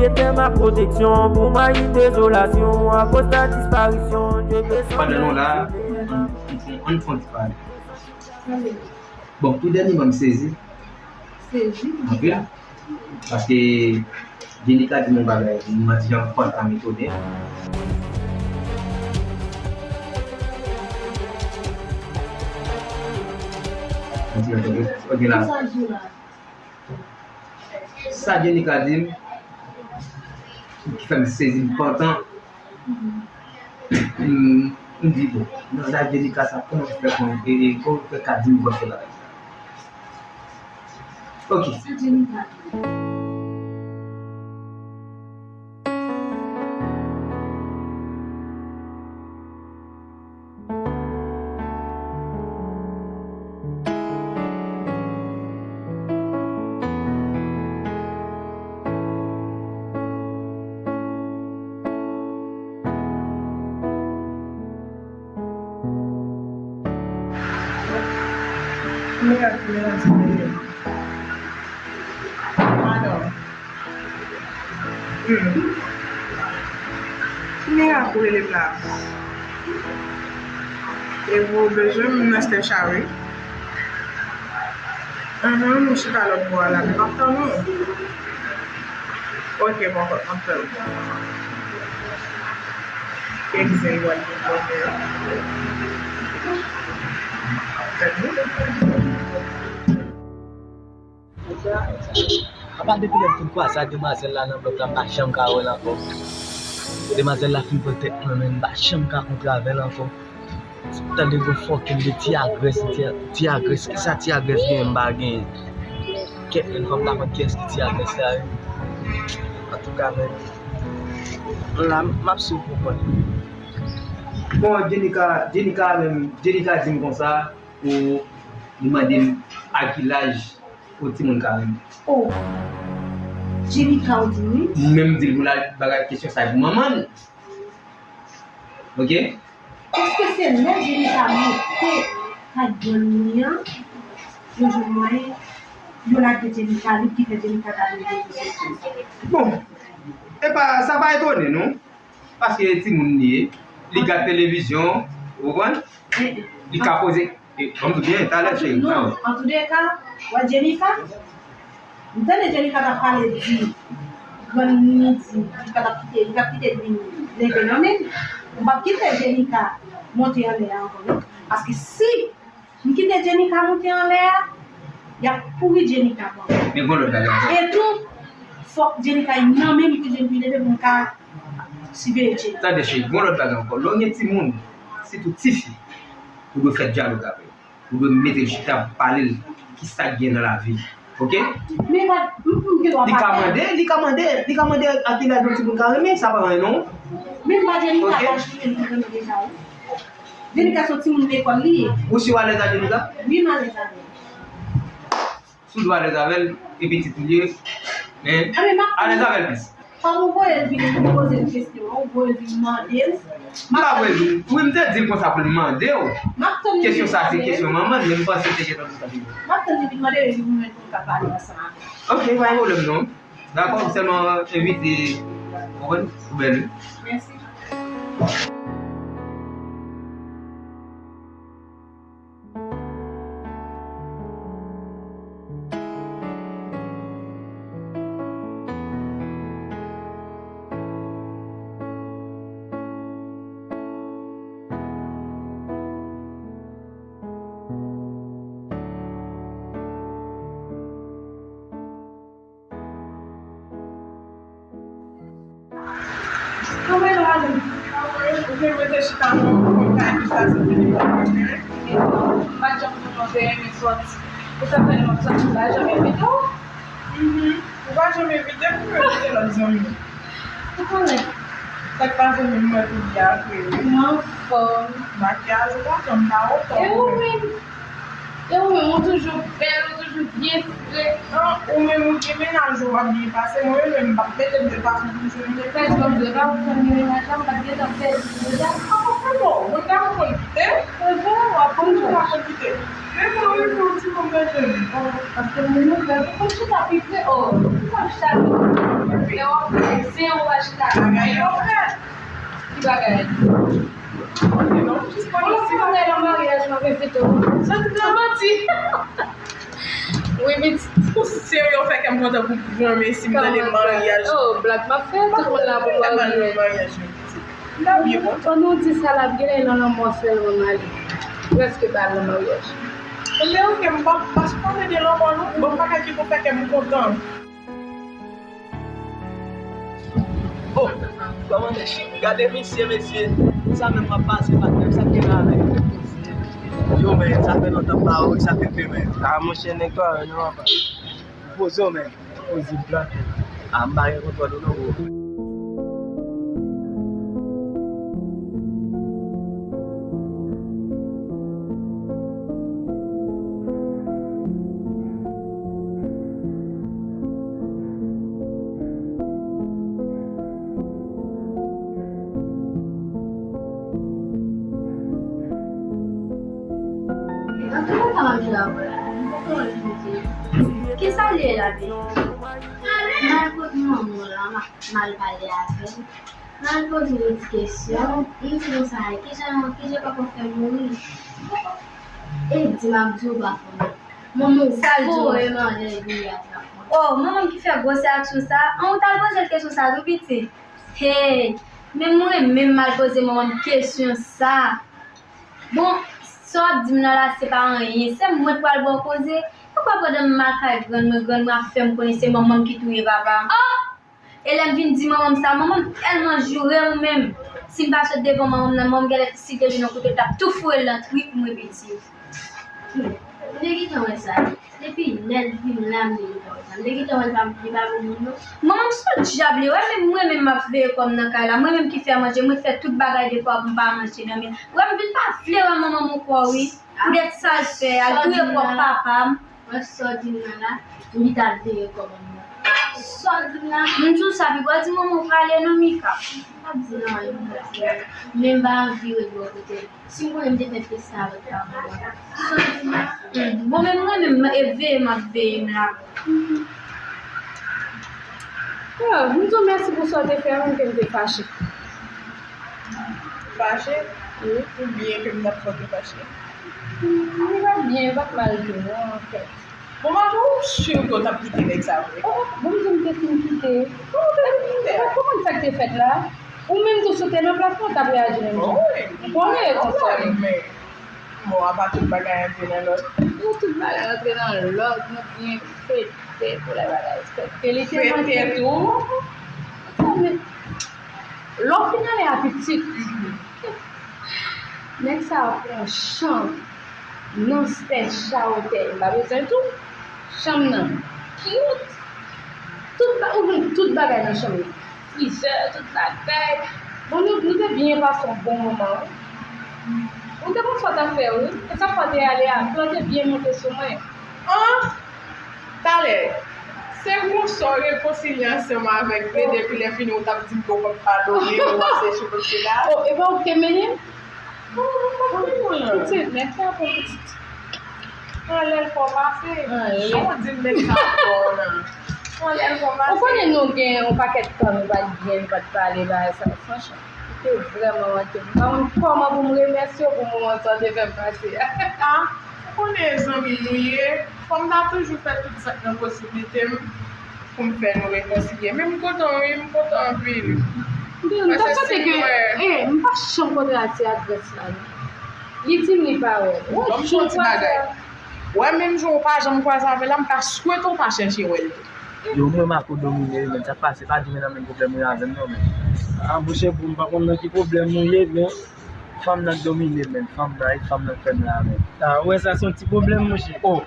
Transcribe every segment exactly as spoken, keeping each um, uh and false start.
Éternel ma protection, pour ma dezolasyon, akoz ta disparisyon, je veux chanter. Pandan nou la, ann, ann fè yon ti pale. Bon, pou dènye mwa, m sezi. Sezi? Anpil. Paske Jenika di m yon bagay, m manti jan konsa, m etone. M di, ok, ok, la. Sa Jenika di m, ki fè m sezi, m pantan. M, m di, bon, nan laj Jenika sa, kòman fè konn, e, e, kòman fè ka di m vòt fè bagay sa? Ok. Sa Jenika di? Mirak, mirak, mirak. Alò. Hmm. Ki mirak ou rele m la? E ou bezwen m nan Stècha wi. Anhan, m chita lòt bò a la, men m ap tann ou. Ok, bòkòt, m ap tann ou. Egzè yo al gen bòkòt. M ap tann ou. Apa depi lè m fin kwaze ak demwazèl la nan blòk la, m pa janm ka wè l ankò. Demwazèl la fin pran tèt mwen, men m pa janm ka kontre avè l ankò. Tande gon fòkin de Ti Agrès, Ti, Ti Agrès, kisa Ti Agrès genyen m pa genyen? Kèt, men fò m ta konn kiyès ki Ti Agrès la, wi. Antouka, men, la, m ap swiv pou mwen. Bon, Jenika, Jenika menm, Jenika di m konsa, ou li mande m a ki laj yon timoun ka renmen. Oh! Jenika ou di wi? Mwen menm di l pou la bagay kesyon sa e pou manman l. Ok? Èske se lè Jenika monte ak grann li an, yo jwenn mwayen, yo lage Jenika, li ki fè Jenika ta vin sou sèn? Bon, e pa, sa pa etone nou. Paske timoun li ye, li gad televizyon, ou konprann? Li ka poze. E, ban m di w byen, talè, cheri, non, talè. Antoudeka, wè Jenika, m tande Jenika t ap pale di, grann li di, li pa t ap kite, li t ap kite li leve nan men l. M p ap kite Jenika monte anlè a ankò, non. Paske si m kite Jenika monte anlè a, y ap pouri Jenika ankò. Men gon lòt bagay ankò. E tou, fòk Jenika nan men m pou Jenika leve pou m ka siveye Jenika. Tande cheri, gon lòt bagay ankò. Lè w gen timoun, sitou tifi, ou dwe fè dyalòg avè l. Ou dwe mete l chita, pale l kisa k gen nan lavi. Ok? Men pa, m, m gen dwa pa fè. Li ka mande, li ka mande, li ka mande a ki laj yon timoun ka renmen, sa pa anyen non. Men m pa Jenika pa jwenn li renmen deja, wi. Jenika se yon timoun lekòl li ye. Ou si w alèz ak Jenika? Wi, m alèz avè l. Si w dwe alèz avè l, e pitit ou ye, men alèz avè l plis. Kòm ou voye l vin poze m kesyon an, ou voye l vin mande m. M pa voye l vin. Wi, m te di l konsa pou l mande w. M ap tann li vin mande m. Kesyon sa se kesyon manman l, men m panse l te gentan konsa deja. M ap tann li vin mande m epi pou mwen tou m ka pale ansanm avè l. Ok, pa gen pwoblèm non. Dakò, sèlman envite, ou konprann? Ou bèl wi. Mèsi. Anmwey, Lwalim, ou vle mete chita nan yon kay ki fasil pou li pran mwen. M pa t janm di w mwen te renmen sòti. Ou sa fè lè m ap sòti, m pa janm envite w. Mhm. Ou pa janm envite m pou m envite lòt zanmi. Ou konnen. Sa k pase menm mwen pou di a vre wi. Mwen anfòm. Makiyaj ou pa janm pa o top. E ou menm? E ou menm, ou toujou bèl, ou toujou byen fre. An, ou menm ou gen mennaj ou, w ap byen pase. Mwen menm, m p ap mete m de fason pou m jwenn mennaj. Fè jan m dwe pa ou fè m gen mennaj la, m pa t gentan pèdi m deja. Apa fè bon, mwen ta konn kite. Se vre, w ap konn kite. Men mwen rive yon ti moman jwenn. Paske moun nou fè pou chita pi pre. Oh, sa chak. Lè w ap fè zen ou pa chita. Bagay yo fè. Ki bagay? Bon, si mwen nan maryaj, mwen gen pito. Sa te nan manti. Wi, pitit. Ou serye, ou fè kè m kontan pou granmesi m tande maryaj. Oh, blag m ap fè, tout moun la pou marye. Maryaj yo, pitit. L ap byen kontan. An nou di sa l ap gen nan lanmò sèlman, m ale. Prèske pa al nan maryaj. Ebyen, oke, m pa, pa sipoze gen lanmò, non. Bon, bagay ki pou fè kè m kontan. Oh, kòman mesye? Gade misye, mesye. Sa menm m ap pase, patnè m, sa k gen la avè l? Yo, men, sa fè lontan m pa wè w, sa k rive, men? Ah, monchè, nèg pa wè, non, apa. Poze w, men. Poze w, blan. Ah, m pa gen kontwòl ou, non, bro. An tou ka, m ap jwe avè w la. Kisa l ye la, bebe? M al kot manman w la, m al pale avè l. M al poze l yon ti kesyon. M di konsa, kijan, kijan papa w fè mouri? E di m ap di w pa konnen. Manman w voye m anlè li a. Oh, manman m ki fè gwosè aksyon sa a? An, ou t al poze l kesyon sa a tou piti? Hey, men mwen menm m al poze manman m kesyon sa a. Bon, sa w ap di m nan la, se pa anyen. Se mwen k pral ba w koze. Poukwa pandan m al kay grann mwen, grann mwen ap fè m konnen se manman m ki touye papa m? Oh! E lè m vin di manman m sa, manman m tèlman joure m menm. Si m pa sot devan manman m nan, manman m genlè si te jwenn yon kouto, l t ap tou foure l nan trip mwen, pitit. Hmm. M te gentan wè sa. Depi lè l vin la, m te gentan wè sa. M te gentan wè l pa, li pa bon moun, non. Manman m sou dyab li, wè, men mwen menm m ap veye kò m nan kay la. Mwen menm ki fè manje, mwen fè tout bagay de kò pou m pa manje nan men. Wè, m vin pa vle wè manman m ankò, wi. Poutèt sa l fè a, l touye pwòp papa m. Wè sa w di m nan la, li t ap veye kò manman m. Sa w di m la. M di w sa, pi pa di manman w prale non, Mika. M pa di non, m pa di non. Men m pa anvi ret bò kote l. Si m konnen m te fè plis sa avèk papa m. Sa w di m la. Hmm. Bon, men mwen menm, e veye m ap veye m la. Ah, m di w mèsi pou sa w te fè a, menm ke m te fache. Fache? Wi. Ou byen ke m t ap fè w te fache? M pa byen, m pa t mal tou non, anfèt. Bon, madanm, ou si ke w t ap kite nèg sa vre? Oh, bon, m di m te fin kite. Kòman w te fin kite a? Kòman sa k te fèt la? Ou menm tou, si w te nan plas mwen, w t ap reyaji menm jan. Wi. M konnen e konsa. Men, bon, apa tout bagay antre nan lòd. Yo, tout bagay antre nan lòd, nou byen fete pou lè bagay fete. Li te manke tou. Sa, men, lè w fin ale a pitit, nèg sa a pran chanm nan stè chawotè. M pa bezwen tou. Chanm nan cute. Tout ba-, ou jwenn tout bagay nan chanm nan. Frizè, tout bagay. Bon, nou, nou te byen pase yon bon moman, wi. Ou te konn sa w t ap fè, wi. E sa fè w te ale a, plan te byen monte sou mwen. An! Talè, se konsa w rekonsilye ansanm avèk Bede, epi lè fini w t ap di m ke w p ap padone, w ap sèche pou sela. Oh, e pa ou ki te mennen? Pitit, men fè pou pitit. Anlè l fè w pase. Anlè. Jan w di m nèg sa fò nan. Anlè l fè w pase. Ou konnen nou gen yon pakèt tan nou pa t gen, nou pa t pale, bagay sa, franchman. Ou te vrèman manke m. M pa konn kòman pou m remèsye w pou moman sa w te fè m pase a. Ah, ou konnen zanmi nou ye. Fò m ta toujou fè tout sa k nan posiblite m pou m fè nou rekonsilye. Men m kontan, wi, m kontan anpil. M ta swete ke, eh, m pa janm kontre a ti agres la, non. Li di m li pa wè l. Wè, ban m di w yon ti bagay. Wè, menm jan w pa janm kwaze avè l la, m ta swete w pa chèche wè l tou. Yo, mwen m ak ou domine wi, men sa k pase, pa di men nan menm pwoblèm ou ye avè m non, men. Ah, monchè, bro, m pa konn nan ki pwoblèm nou ye, men fanm nan k domine, men fanm nan, e fanm nan k fè m la, men. Ah, ou wè sa se yon ti pwoblèm, monchè. Oh,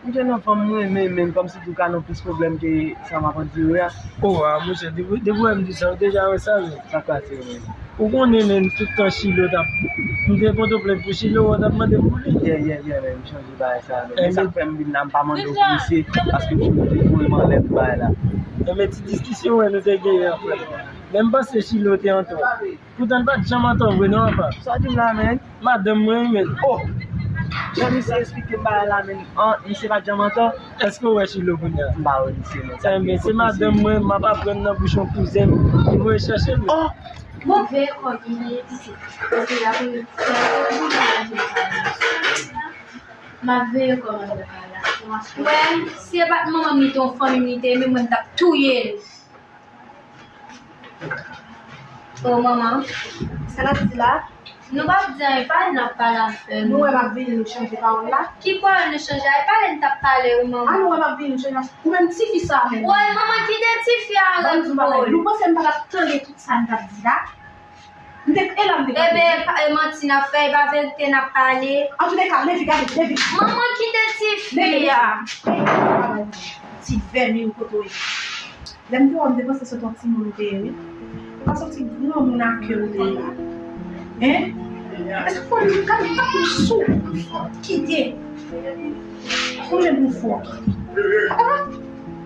monchè, non, fanm mwen renmen, men kòmsi tou ka nan plis pwoblèm ke sa m ap andire a. Oh, ah, monchè, depi, depi w wè m di sa, ou deja wè sa, men. Sa k pase, men? Ou konnen, men, tout tan Chilo t ap, m te pote plent pou Chilo, ou t ap mande m pou li. Yeah, yeah, yeah, men, m chanje bagay sa, men. Men sa k fè m vin la, m pa mande w pou misye, paske Chilo te voye m anlè pou bagay la. Enben, ti diskisyon, wè, nou te genyen an frè. Men m panse Chilo te antò. Poutan l pa t janm antò vre, non, apa. Sa w di m la, men? Madanm mwen, wi, men. Oh! Jan misye esplike m bagay la menm, an, misye pa t janm antò. Èske w wè Chilo kounye a? M pa wè misye non. Ebyen, se madanm mwen, m ap aprann nan bouch yon kouzen m, li voye chèche m. Oh! Bon, veye kò w genyen pitit. Paske l ap fè yon jou nan lavi sa. M ap veye kò manzè sa la. Wè, si e pa t manman m, li te yon fanmi m, li te renmen mwen, m t ap touye l. O manman, sa n ap di la? Nou p ap di anyen, pa n ap pale afè nou. Nou wè m ap vini, nou chanje pawòl la? Ki pawòl nou chanje a? E pale n t ap pale, wi, manman. A, nou wè m ap vini, nou chanje. Ou menm tifi sa a menm. Woy, manman, kite tifi a rete. Ban m di w bagay. Nou panse m pa t ap tande tout sa n t ap di la? M te, e la m te kanpe. Ebyen, e pa, e manti n ap fè, e pa verite n ap pale. Antouleka, leve, gade, leve. Manman, kite tifi a. Leve, leve. Ti vèmin kote w ye. Lè m te wè w, m te panse se t on timoun ou te ye, wi. Ou pa santi granmoun ak kè ou te ye la? Hein? Èske fò li gade, gade sou fò kite? Ou menm pou fò kite? Ah!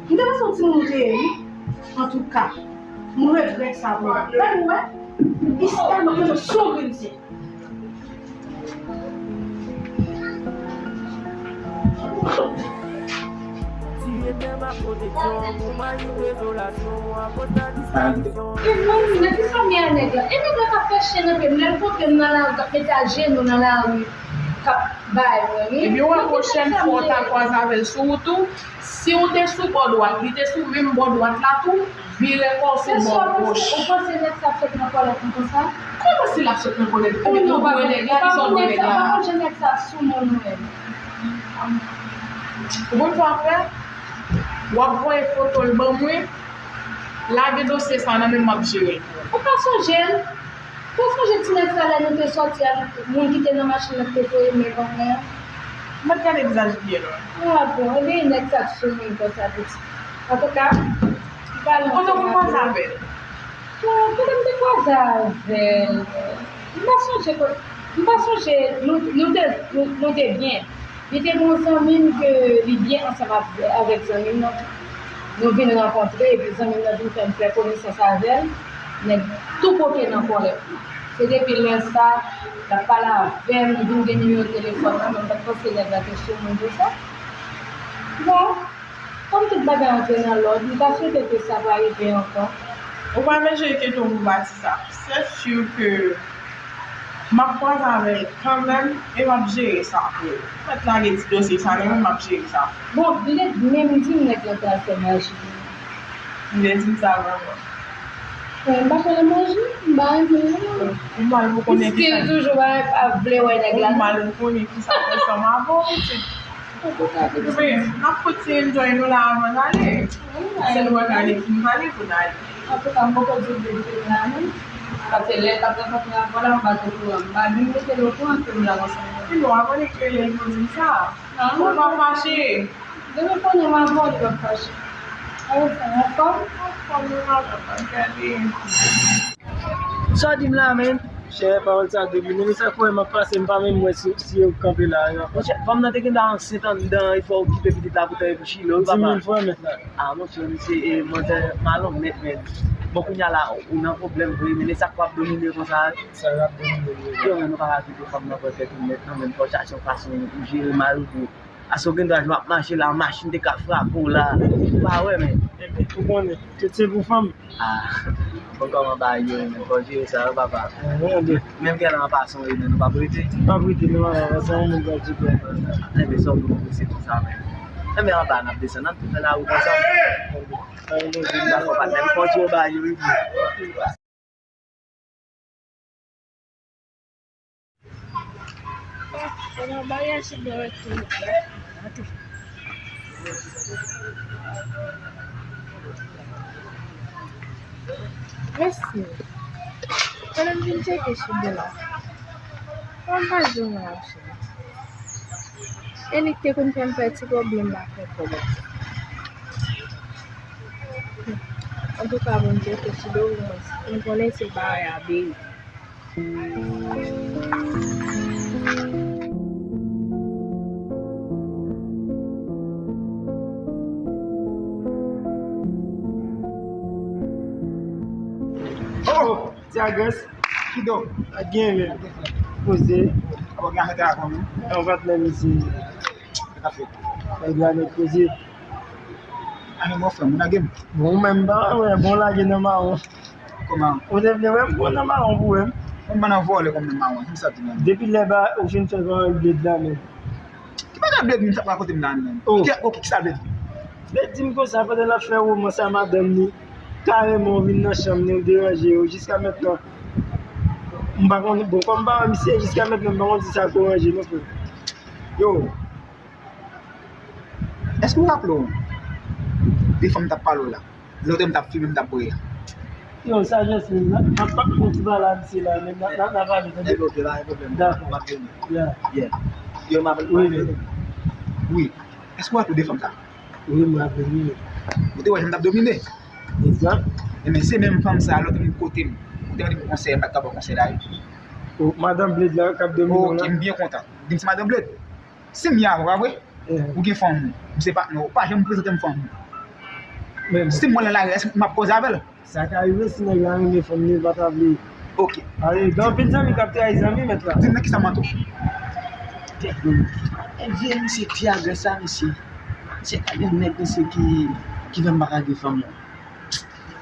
M te panse se on timoun ou te ye, wi. Antouka, m regrèt sa pou ou. Gade ou wè, istwa mwen konn sou grenn sèl. E mwen, men ki fanmi a nèg la? E nèg la k ap fè chen nan pye m, lè l kontre m nan lari, k ap mete ajenou nan lari, k ap bay mwen, wi. Ebyen, w wè, pwochèn fwa w ta kwaze avè l sou wout ou, si w te sou bò dwat, li te sou menm bò dwat la tou, vire kò w sou bò goch. Ou panse nèg sa ap sot nan kòlèt mwen konsa? Kòman si l ap sot nan kòlèt? Ebyen, ou voye nèg la, ki sa w voye nèg la? Ou pa konn jan nèg sa ap sou moun mwen. Ou konn sa w ap fè? W ap voye foto l ban mwen, lage dosye sa nan men m, m ap jere l pou ou. Ou pa sonje l? Ou sonje ti nèg sa lè nou te sòti a, moun ki te nan machin nan ki te voye men ban mwen an? M pa t gade vizaj li byen lwen. Ah bon, ebyen nèg sa t sou moun konsa pitit. Antouka, m pa nan... Kote w te kwaze avè l? Bon, kote m te kwaze avè l? M pa sonje kot-, m pa sonje, nou, nou te, nou, nou te byen. Li te gen yon zanmi m ke li byen ansanm avè-, avèk zanmi m nan. Nou vin rankontre, epi zanmi m nan vin fè m fè konesans avè l. Nèg tou koke nan kòlèt li. Se depi lè sa, l ap pale avè m, li vin gen nimewo telefòn mwen, men m pa t panse nèg la te sou moun konsa. Bon, kòm tout bagay antre nan lòd, m ta swete ke sa pa rive ankò. Ou pa bezwen enkyete w pou pati sa. C'est sûr que m ap kwaze avè l kanmenm e m ap jere sa pou ou. Mèt lage ti dosye sa nan men m, m ap jere sa pou ou. Bon, li te menm di m nèg la pral fè maji. Li te di m sa vrèman. Mwen, m pa kwè nan maji, m pa renmen yo non. Ou mal pou konnen ki sa. Piske l toujou pa, pa vle wè nèg la. Ou mal pou konnen ki sa k ansanm avè w, pitit. Antouka, pitit. Wi, n ap fout ti enjoy nou la avan n ale. Wi, wi. Se nou wè n ale fin pale pou n ale. Antouka, m poko di w vle kite m la non. Paske lè l t ap rankontre avè w la, m pa t okouran. M pa menm mete l okouran ke m la ansanm. Epi nou abòne k rele l pou di m sa. Ou pa fache. Depi konnen m abòne, m ap fache. Alò, sa anfòm? Anfòm, nou la, papa, gade. Sa w di m la, menm? Chè, pawòl sa domine m. E sa k fè m ap pase, m pa menm wè si, si yo kanpe la, yo. Monchè, fanm nan te gentan ansent anndan, e fò okipe pitit la pou tande pou Chilo, wi, papa. Di moun fò mèt la. Ah, monchè, misye, e, manzè malonnèt, men. Bon, kounye a la, ou nan pwoblèm vre, men e sa k ap domine konsa. Sa k ap domine vre. Yo, men nou pa ka kite fanm nan pran tèt ou nèt, non, men fò chache yon fason ou jere mal ou tou. Aso gen dwa w ap mache la, yon machin te ka frape w la. Ou pa wè, men. Ebyen, ou konnen, tout se pou fanm. Ah, bon, kòman bagay yo ye, men fò jere sa, wi, papa. Menm gen lè an pasan, wi, men nou p ap rete. P ap rete, non, papa, se yon moun k ap di byen. Enben, sa w pou nou prese konsa, men. Enben, anba, n ap desann, n ap tou fè lari konsa. Dakò, patnè, m fò di w bagay yo, wi. Bon, bon, bagay a se bon, wi. Mèsi. Pandan m vin tcheke Chibela, mwen pa jwenn la, cheri. E li k te konn fè m fè ti pwoblèm la fè kòb. Antouka, Bondye te sou do mwen, m konnen se bagay a beni. Oh, Tiagas, kidonk, pa t gen anyen menm. Poze. Ou gen afè avè m? Yon patnè misye. Sa ka fèt? Nèg la nèk poze. A men mwen frè m, ou lage m. Bon, ou menm pa wè, bon lage nan mawon. Kòman? Ou te vle wè m, bon nan mawon pou wè m. Mwen pa nan vòlè kòm nan mawon, se sa di menm. Depi lè ba, ou fin fè kòman Bled la menm. Ki bagay Bled m sa rakonte m la menm? Oh. Ki, ok, ki sa Bled di? Bled di m konsa pandan l ap fè womans a madanm li, kareman ou vin nan chanm li, ou deranje yo. Jiska mentnan, m pa konn, bon, kòm m pa wè misye, jiska mentnan, m pa konn si sa ko ranje non, frè. Yo, èske w raple w de fanm m t ap pale w la? Lòt m t ap fimen, m t ap bwè a. Yo, sajès menm, n ap, n ap, n ap fè yon ti pale a misye la, men n ap, n ap, n ap pale, tande? Ok, ok, pa gen pwoblèm. Dakò. M ap vini. Yeah. Yeah. Yo, m ap, m ap vini. Wi. Èske w raple w de fanm sa? Wi, m raple, wi. Ou te wè jan m t ap domine? Egzak. Ebyen, se menm fanm sa, lòt moun kote m. Ou te mande m konsèy, m pa t ka ba w konsèy la, wi. O, madanm Bled la k ap domine w la? Ok, m byen kontan. Di m se madanm Bled. Si m ye avè w, pa vre? Eh. Ou gen fanm ou. M se patnè w. Pa janm prezante m fanm ou. Men si m wè l nan lari, èske m ap koze avè l? Sa ka rive si nèg la renmen fanm li, li pa ta vle. Ok. Ale, gen anpil zanmi k ap trayi zanmi, mèt la. Di m nan kisa m antre. Kèt, men. E vye misye Pyagre sa, mesye. Se pa gen nèg, mesye, ki, ki fè m pa ka gen fanm nan.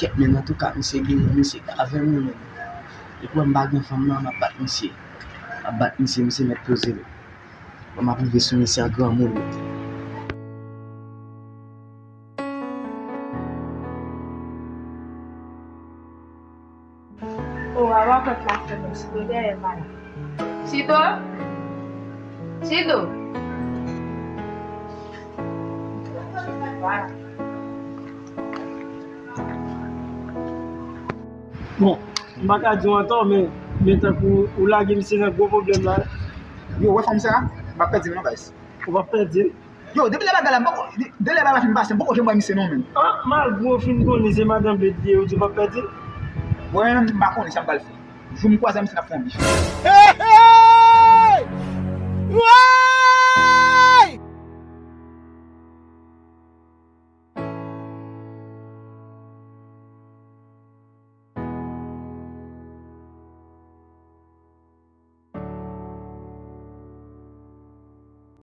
Kèt, men, antouka, misye gen, misye ka avè m, men. Depi m pa gen fanm nan, m ap bat misye. M ap bat misye, misye mèt poze l. Bon, m ap rive sou misye an granmoun. O, a rapòt la fèmen, Sido dèyè m la. Sido? Sido? Vwala. Bon, m pa ka di w antò, men, men tankou ou lage misye nan gwo pwoblèm la. Yo, wè fanm sa, m ap pèdi l non, guys. Ou p ap pèdi l? Yo, depi lè bagay la, m poko, de, de lè bagay la fin pase, m poko janm wè misye non, menm. Ah, malgre w fin konnen se madanm Bled li ye, ou di w p ap pèdi l? Bon, mwen menm, m pa konnen sa m pral fè. Jou m kwaze misye, n ap fè yon bif. Hey, hey!